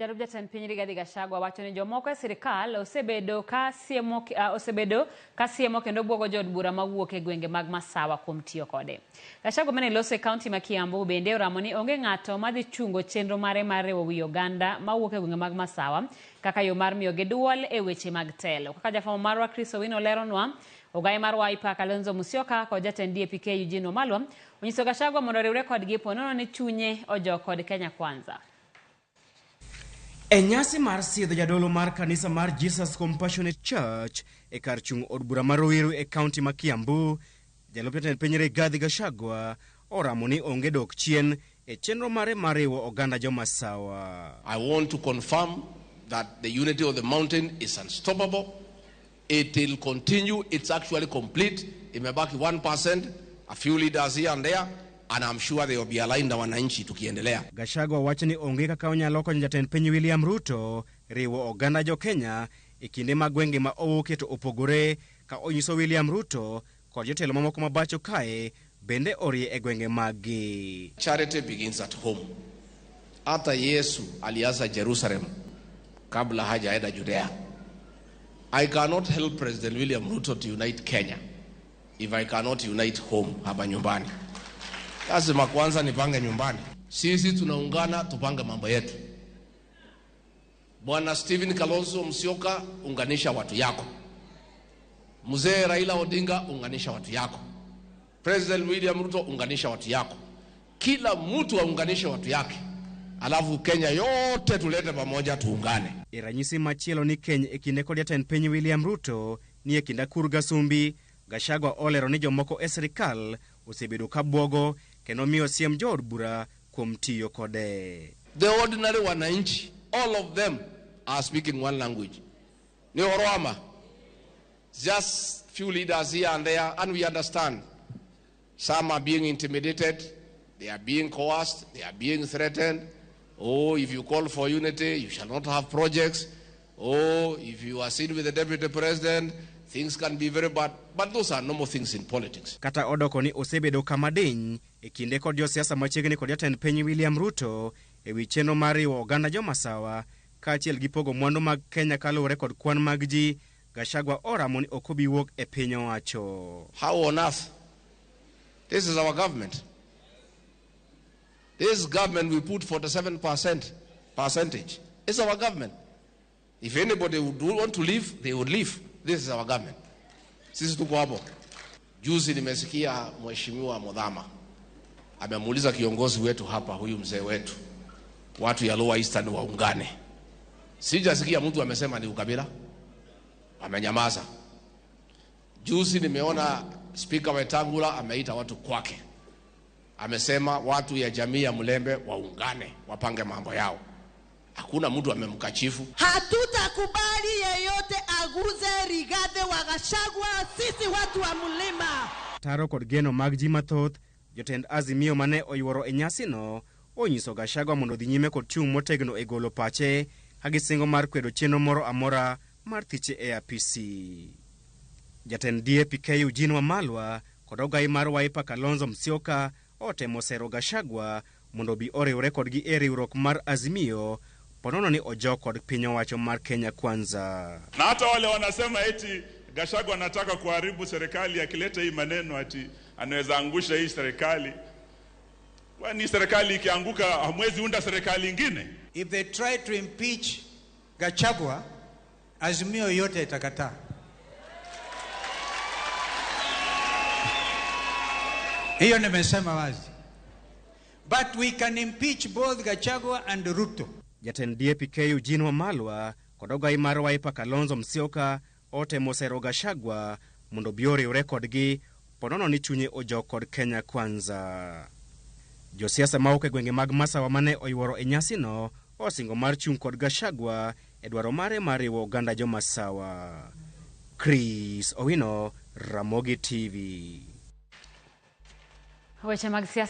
Jalup jatend piny Rigathi Gachagua wacho ni jomoko e sirkal osebedo ka siemo kendo buogo jood bura mawuok e gwenge mag Masawa kuom tiyo kode. Gachagua mane loso e kaunti ma Kiambu bende oramo ni onge ng'ato madhi chungo chenro mare mar riwo wi oganda mawuok e gwenge mag Masawa kaka yo mar miyogi duol e weche mag telo. Kaka jafwambo marwa Chris Owino leronwa, ogaye mar Wiper Kalonzo Musyoka kod jatend DAP-K Eugene Wamalwa onyiso Gachagua mondo oriwre kodgi ponono ni chunye ojok kod Kenya Kwanza. E nyasi mar sidho jadolo mar kanisa mar Jesus Compassionate Church e kar chung' od bura mar Ruiru e kaunti ma Kiambu, jalup jatend piny Rigathi Gachagua oramo ni onge dok chien e chenro mare mar riwo oganda jomasawa. I want to confirm that the unity of the mountain is unstoppable. It will continue. It's actually complete. Imebaki 1%, a few leaders here and there, and I'm sure they will be aligned na wananchi tukiendelea. Gachagua wacho ni onge kaka onyalo konyo jatend piny William Ruto riwo oganda jo-Kenya e kinde ma gwenge ma owuokie to opogore ka onyiso William Ruto kod jotelo mamoko ma pacho kae bende orie e gwenge maggi. Charity begins at home. Hata Yesu alianza Jerusalem kabla hajaenda Judea. I cannot help President William Ruto to unite Kenya if I cannot unite home hapa nyumbani. Lazima kwanza nipange nyumbani. Sisi tunaungana tupange mambo yetu. Bwana Stephen Kalonzo Musyoka, unganisha watu yako. Mzee Raila Odinga, unganisha watu yako. President William Ruto, unganisha watu yako. Kila mtu aunganishe watu yake, alafu Kenya yote tulete pamoja, tuungane. E ranyisi machielo ni keny e kinde kod jatend piny William Ruto ni e kind Akur Gasumbi, Gachagua olero ni jomoko e sirkal osebedo ka buogo kendo miyo siem jood bura kuom tiyo kode. The ordinary wananchi, all of them are speaking one language. Ni Orwama. Just few leaders here and there, and we understand. Some are being intimidated, they are being coerced, they are being threatened. Oh, if you call for unity, you shall not have projects. Oh, if you are seen with the deputy president, things can be very bad. But those are normal things in politics. Kata odoko ni osebedo kama diny e kinde kod josiasa machiegni kod jatend piny William Ruto e wi chenro mar riwo oganda jomasawa kaachiel gi pogo mwandu mag Kenya kaluwore kod kwan mag ji, Gachagua oramo ni ok obi wuok e piny owacho. How on earth? This is our government. This government, we put 47% percentage. It's our government. If anybody would want to leave, they would leave. This is our government. Sisi tuko hapo. Juzi nimesikia Mheshimiwa Muthama amemuuliza kiongozi wetu hapa, huyu mzee wetu, watu ya Lower Eastern waungane. Sijasikia mtu amesema ni ukabila, amenyamaza. Juzi nimeona Spika Wetangula ameita watu kwake, amesema watu ya jamii ya Mulembe waungane, wapange mambo yao. Hakuna mtu amemkachifu. Hatutakubali yeyote aguze Rigathi wa Gachagua, sisi watu wa mlima. Taro kod geno mag ji mathoth, jotend Azimio mane oyuoro e nyasino onyiso Gachagua mondo odhi nyime kod chung' motegno e golo pache ka gisingo mar kwedo chenro moro amora mar thiche e apisi. Jatend DAP-K Eugene Wamalwa kod ogai mar Wiper Kalonzo Musyoka otemo sero Gachagua mondo obi oriwre kodgi e riwruok mar Azimio ponono ni ojok kod piny owacho mar Kenya Kwanza. Na hata wale wanasema eti Gachagua anataka kuharibu serikali akileta hii maneno ati anaweza angusha hii serikali. Kwani serikali ikianguka hamwezi unda serikali ingine? If they try to impeach Gachagua, Azimio yote itakataa. Hiyo nimesema wazi. But we can impeach both Gachagua and Ruto. Jatend DAP-K Eugene Wamalwa kod ogai mar Wiper Kalonzo Musyoka otemo sero Gachagua mondo obi oriwre kodgi ponono ni chunye ojok kod Kenya Kwanza. Josiasa mawuok e gwenge mag Masawa mane oyuoro e nyasino osingo mar chung' kod Gachagua e dwaro mare mar riwo oganda jomasawa. Chris Owino, Ramogi TV. Weche mag siasa.